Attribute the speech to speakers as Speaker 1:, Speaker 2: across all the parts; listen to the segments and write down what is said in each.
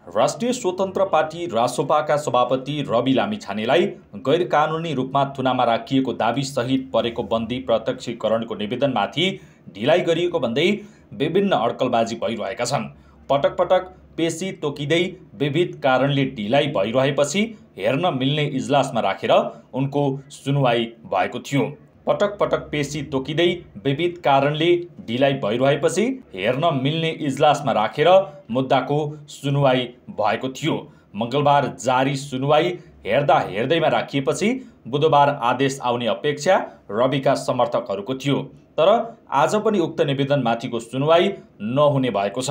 Speaker 1: राष्ट्रिय स्वतन्त्र पार्टी रासोपाका सभापति रवि लामिछानेलाई गैर कानुनी रूपमा थुनामा राखिएको दाबी सहित परेको बन्दी प्रत्यक्षीकरणको निवेदनमाथि ढिलाइ गरिएको भन्दै विभिन्न अड्कलबाजी भइरहेका छन्। पटक पटक पेशी तोकिँदै विविध कारणले ढिलाइ भइरहेपछि हेर्न मिल्ने इजलासमा राखेर उनको सुनुवाई भएको थियो। पटक पटक पेशी तोकिँदै विविध कारणले ढिलाइ भइरहेपछि हेर्न मिल्ने इजलासमा राखेर मुद्दाको सुनुवाई भएको थियो। मङ्गलबार जारी सुनुवाई हेर्दैमा राखिएपछि बुधबार आदेश आउने अपेक्षा रविका समर्थकहरूको थियो। तर आज पनि उक्त निवेदनमाथिको सुनुवाई नहुने भएको छ।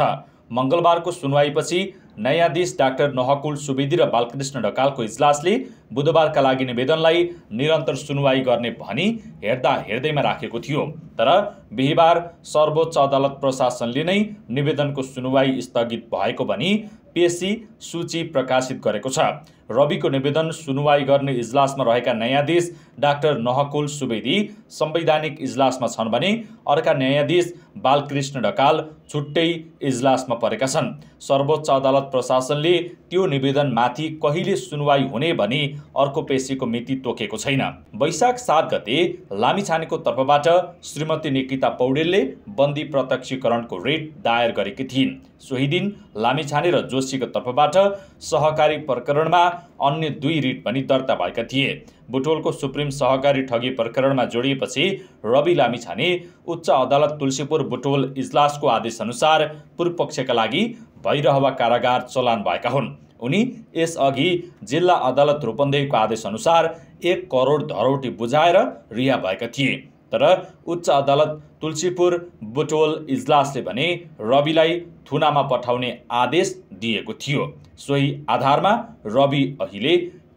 Speaker 1: मङ्गलबारको सुनुवाईपछि न्यायाधीश डाक्टर नहकुल सुवेदी र बालकृष्ण ढकालको इजलासले बुधबारका लागि निवेदनलाई निरन्तर सुनुवाई गर्ने भनी हेर्दैमा राखेको थियो। तर बिहीबार सर्वोच्च अदालत प्रशासनले नै निवेदनको सुनुवाई स्थगित भएको भनी पेशी सूची प्रकाशित गरेको छ। रविको निवेदन सुनुवाई गर्ने इजलासमा रहेका न्यायाधीश डाक्टर नहकुल सुवेदी संवैधानिक इजलासमा छन् भने अर्का न्यायाधीश बालकृष्ण ढकाल छुट्टै इजलासमा परेका छन्। सर्वोच्च अदालत प्रशासनले त्यो निवेदनमाथि कहिले सुनुवाई हुने भनी अर्को पेशीको मिति तोकेको छैन। वैशाख 7 गते लामिछानेको तर्फबाट श्रीमती निकिता पौडेलले बन्दी प्रत्यक्षीकरणको रिट दायर गरेकी थिइन्। सोही दिन लामिछाने र जोशीको तर्फबाट सहकारी प्रकरणमा अन्य 2 रिट पनि दर्ता भएका थिए। बुटवलको सुप्रिम सहकारी ठगी प्रकरणमा जोडिएपछि रवि लामिछाने उच्च अदालत तुलसीपुर बुटवल इजलासको आदेशअनुसार पूर्व पक्षका लागि भैरहवा कारागार चलान भएका हुन्। उनी यसअघि जिल्ला अदालत रूपन्देहीको आदेशअनुसार 1 करोड धरौटी बुझाएर रिहा भएका थिए। तर उच्च अदालत तुलसीपुर बुटवल इजलासले भने रविलाई थुनामा पठाउने आदेश दिएको थियो। सोही आधारमा रवि अहिले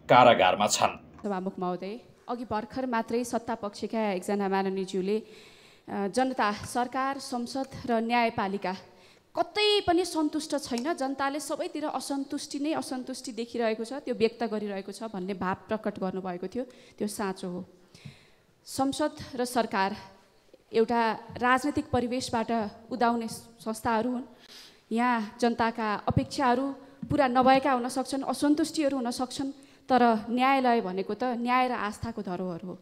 Speaker 1: कारागारमा छन्।
Speaker 2: सभामुख महोदय, अघि भर्खर मात्रै सत्ता पक्षका एकजना माननीयज्यूले जनता, सरकार, संसद र न्यायपालिका कतै पनि सन्तुष्ट छैन, जनताले सबैतिर असन्तुष्टि देखिरहेको छ, त्यो व्यक्त गरिरहेको छ भन्ने भाव प्रकट गर्नुभएको थियो। त्यो साँचो हो। संसद र सरकार एउटा राजनैतिक परिवेशबाट उदाउने संस्थाहरू हुन्। यहाँ जनताका अपेक्षाहरू पुरा नभएका हुन सक्छन्, असन्तुष्टिहरू हुन सक्छन्। तर न्यायालय भनेको त न्याय र आस्थाको धरोहर हो।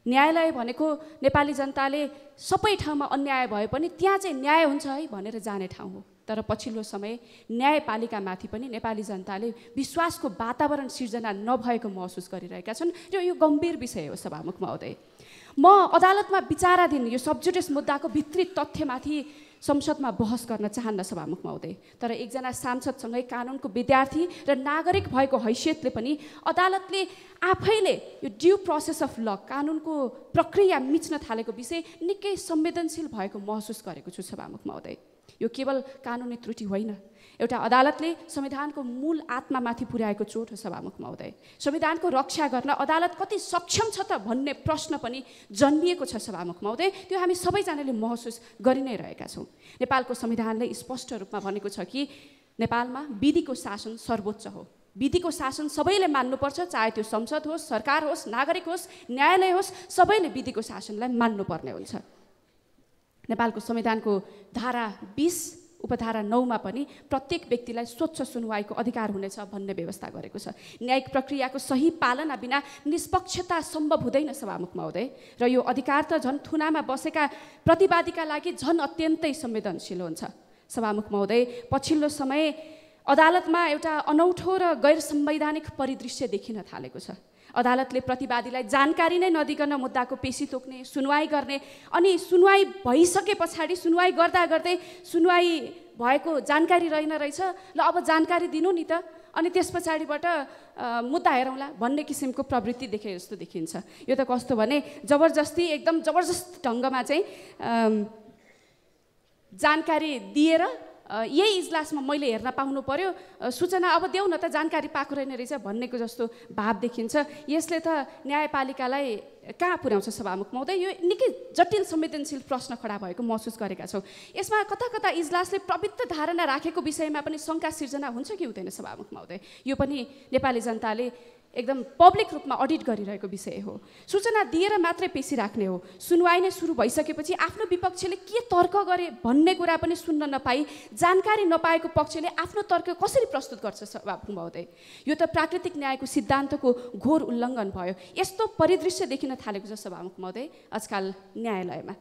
Speaker 2: न्यायालय भनेको नेपाली जनताले सबै ठाउँमा अन्याय भए पनि त्यहाँ चाहिँ न्याय हुन्छ है भनेर जाने ठाउँ हो। तर पछिल्लो समय न्यायपालिकामाथि पनि नेपाली जनताले विश्वासको वातावरण सिर्जना नभएको महसुस गरिरहेका छन् र यो गम्भीर विषय हो। सभामुख महोदय, म अदालतमा विचाराधीन यो सबजुडिस मुद्दाको भित्री तथ्यमाथि संसदमा बहस गर्न चाहन्न सभामुख महोदय। तर एकजना सांसदसँगै कानुनको विद्यार्थी र नागरिक भएको हैसियतले पनि अदालतले आफैले यो ड्यू प्रोसेस अफ ल, कानुनको प्रक्रिया मिच्न थालेको विषय निकै संवेदनशील भएको महसुस गरेको छु सभामुख महोदय। यो केवल कानुनी त्रुटि होइन, एउटा अदालतले संविधानको मूल आत्मामाथि पुर्याएको चोट हो सभामुख महोदय। संविधानको रक्षा गर्न अदालत कति सक्षम छ त भन्ने प्रश्न पनि जन्मिएको छ सभामुख महोदय। त्यो हामी सबैजनाले महसुस गरि नै रहेका छौँ। नेपालको संविधानले स्पष्ट रूपमा भनेको छ कि नेपालमा विधिको शासन सर्वोच्च हो। विधिको शासन सबैले मान्नुपर्छ, चाहे त्यो संसद होस्, सरकार होस्, नागरिक होस्, न्यायालय होस्, सबैले विधिको शासनलाई मान्नुपर्ने हुन्छ। नेपालको संविधानको धारा 20 उपधारा 9 मा पनि प्रत्येक व्यक्तिलाई स्वच्छ सुनवाईको अधिकार हुनेछ भन्ने व्यवस्था गरेको छ। न्यायिक प्रक्रियाको सही पालना बिना निष्पक्षता सम्भव हुँदैन सभामुख महोदय। र यो अधिकार त झन् थुनामा बसेका प्रतिवादीका लागि झन् अत्यन्तै संवेदनशील हुन्छ। सभामुख महोदय, पछिल्लो समय अदालतमा एउटा अनौठो र गैर संवैधानिक परिदृश्य देखिन थालेको छ। अदालतले प्रतिवादीलाई जानकारी नै नदिकन मुद्दाको पेशी तोक्ने, सुनवाई गर्ने, अनि सुनवाई भइसके पछाडि सुनवाई गर्दै सुनवाई भएको जानकारी रहेन रहेछ, ल अब जानकारी दिनु नि त, अनि त्यस पछाडिबाट मुद्दा हेरौँला भन्ने किसिमको प्रवृत्ति देखे जस्तो देखिन्छ। यो त कस्तो भने एकदम जबरजस्त ढङ्गमा चाहिँ जानकारी दिएर यही इजलासमा मैले हेर्न पाउनु पर्यो, सूचना अब देऊ न त, जानकारी पाएको रहेन रहेछ भन्नेको जस्तो भाव देखिन्छ। यसले त न्यायपालिकालाई कहाँ पुर्याउँछ सभामुख महोदय? यो निकै जटिल संवेदनशील प्रश्न खडा भएको महसुस गरेका छौँ। यसमा कता कता इजलासले प्रवृत्त धारणा राखेको विषयमा पनि शङ्का सिर्जना हुन्छ कि हुँदैन सभामुख महोदय? यो पनि नेपाली जनताले एकदम पब्लिक रूपमा अडिट गरिरहेको विषय हो। सूचना दिएर मात्रै पेशी राख्ने हो। सुनवाई नै सुरु भइसकेपछि आफ्नो विपक्षले के तर्क गरे भन्ने कुरा पनि सुन्न नपाई जानकारी नपाएको पक्षले आफ्नो तर्क कसरी प्रस्तुत गर्छ सभामुख महोदय? यो त प्राकृतिक न्यायको सिद्धान्तको घोर उल्लङ्घन भयो। यस्तो परिदृश्य देखिन थालेको छ सभामुख महोदय आजकल न्यायालयमा।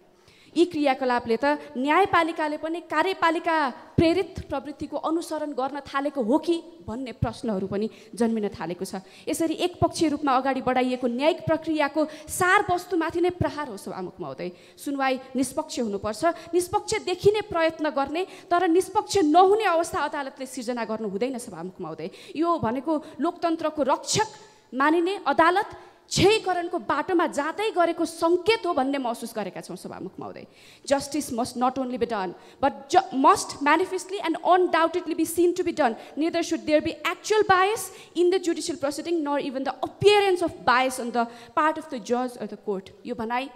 Speaker 2: यी क्रियाकलापले त न्यायपालिकाले पनि कार्यपालिका प्रेरित प्रवृत्तिको अनुसरण गर्न थालेको हो कि भन्ने प्रश्नहरू पनि जन्मिन थालेको छ। यसरी एकपक्षीय रूपमा अगाडि बढाइएको न्यायिक प्रक्रियाको सार वस्तुमाथि नै प्रहार हो सभामुख महोदय। सुनवाई निष्पक्ष हुनुपर्छ, निष्पक्ष देखिने प्रयत्न गर्ने, तर निष्पक्ष नहुने अवस्था अदालतले सिर्जना गर्नु हुँदैन सभामुख महोदय। यो भनेको लोकतन्त्रको रक्षक मानिने अदालत क्षयीकरणको बाटोमा जाँदै गरेको सङ्केत हो भन्ने महसुस गरेका छौँ सभामुख महोदय। Justice must not only be done but must manifestly and undoubtedly be seen to be done. Neither should there be actual bias in the judicial proceeding nor even the appearance of bias on the part of the जज or the court. यो भनाइ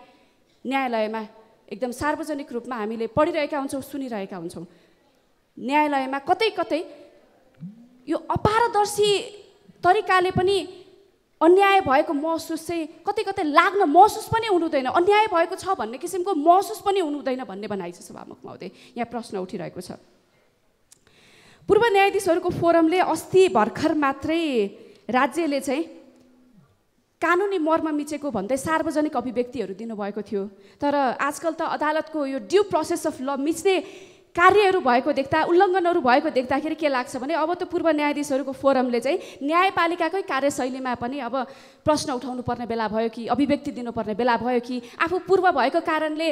Speaker 2: न्यायालयमा एकदम सार्वजनिक रूपमा हामीले पढिरहेका हुन्छौँ, सुनिरहेका हुन्छौँ। न्यायालयमा कतै कतै यो अपारदर्शी तरिकाले पनि अन्याय भएको महसुस चाहिँ कतै कतै लाग्न महसुस पनि हुनुहुँदैन, अन्याय भएको छ भन्ने किसिमको महसुस पनि हुनुहुँदैन भन्ने भनाइ छ सभामुख महोदय। यहाँ प्रश्न उठिरहेको छ। पूर्व न्यायाधीशहरूको फोरमले अस्ति भर्खर मात्रै राज्यले चाहिँ कानुनी मर्म मिचेको भन्दै सार्वजनिक अभिव्यक्तिहरू दिनुभएको थियो। तर आजकल त अदालतको यो ड्यू प्रोसेस अफ ल मिच्ने कार्यहरू भएको देख्दा, उल्लङ्घनहरू भएको देख्दाखेरि के लाग्छ भने अब त पूर्व न्यायाधीशहरूको फोरमले चाहिँ न्यायपालिकाकै कार्यशैलीमा पनि अब प्रश्न उठाउनु पर्ने बेला भयो कि, अभिव्यक्ति दिनुपर्ने बेला भयो कि, आफू पूर्व भएको कारणले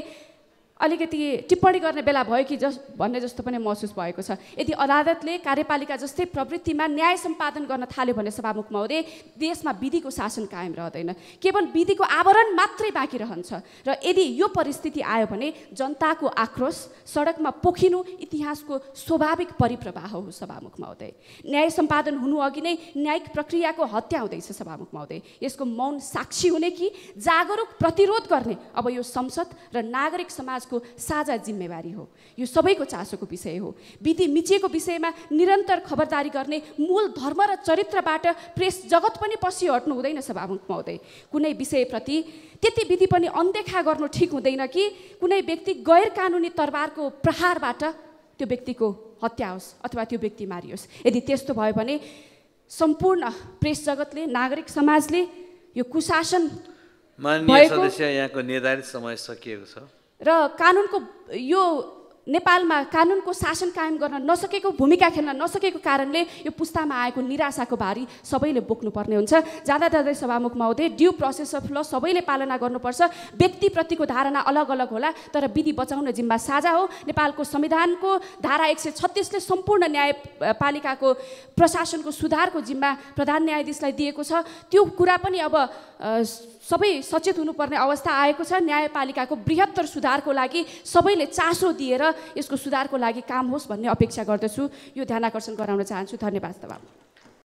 Speaker 2: अलिकति टिप्पणी गर्ने बेला भयो कि भन्ने जस्तो पनि महसुस भएको छ। यदि अदालतले कार्यपालिका जस्तै प्रवृत्तिमा न्याय सम्पादन गर्न थाल्यो भने सभामुख महोदय देशमा विधिको शासन कायम रहँदैन, केवल विधिको आवरण मात्रै बाँकी रहन्छ। र यदि यो परिस्थिति आयो भने जनताको आक्रोश सडकमा पोखिनु इतिहासको स्वाभाविक परिप्रवाह हो सभामुख महोदय। न्याय सम्पादन हुनु अघि नै न्यायिक प्रक्रियाको हत्या हुँदैछ सभामुख महोदय। यसको मौन साक्षी हुने कि जागरुक प्रतिरोध गर्ने अब यो संसद र नागरिक समाज को साझा जिम्मेवारी हो। यो सबैको चासोको विषय हो। विधि मिचिएको विषयमा निरन्तर खबरदारी गर्ने मूल धर्म र चरित्रबाट प्रेस जगत पनि पछि हट्नु हुँदैन सभामुख महोदय। कुनै विषयप्रति त्यति विधि पनि अनदेखा गर्नु ठिक हुँदैन कि कुनै व्यक्ति गैर कानुनी तरबारको प्रहारबाट त्यो व्यक्तिको हत्या होस् अथवा त्यो व्यक्ति मारियोस्। यदि त्यस्तो भयो भने सम्पूर्ण प्रेस जगतले, नागरिक समाजले यो कुशासन
Speaker 3: माननीय सदस्य यहाँको निर्धारित समय सकिएको छ
Speaker 2: र कानुनको यो नेपालमा कानुनको शासन कायम गर्न नसकेको, भूमिका खेल्न नसकेको कारणले यो पुस्तामा आएको निराशाको भारी सबैले बोक्नुपर्ने हुन्छ। जाँदा जाँदै सभामुख महोदय ड्यू प्रोसेस अफ ल सबैले पालना गर्नुपर्छ। व्यक्तिप्रतिको धारणा अलग अलग होला तर विधि बचाउने जिम्मा साझा हो। नेपालको संविधानको धारा 136ले सम्पूर्ण न्यायपालिकाको प्रशासनको सुधारको जिम्मा प्रधान न्यायाधीशलाई दिएको छ। त्यो कुरा पनि अब सबै सचेत हुनुपर्ने अवस्था आएको छ। न्यायपालिकाको बृहत्तर सुधारको लागि सबैले चासो दिएर यसको सुधारको लागि काम होस् भन्ने अपेक्षा गर्दछु। यो ध्यान आकर्षण गराउन चाहन्छु। धन्यवाद।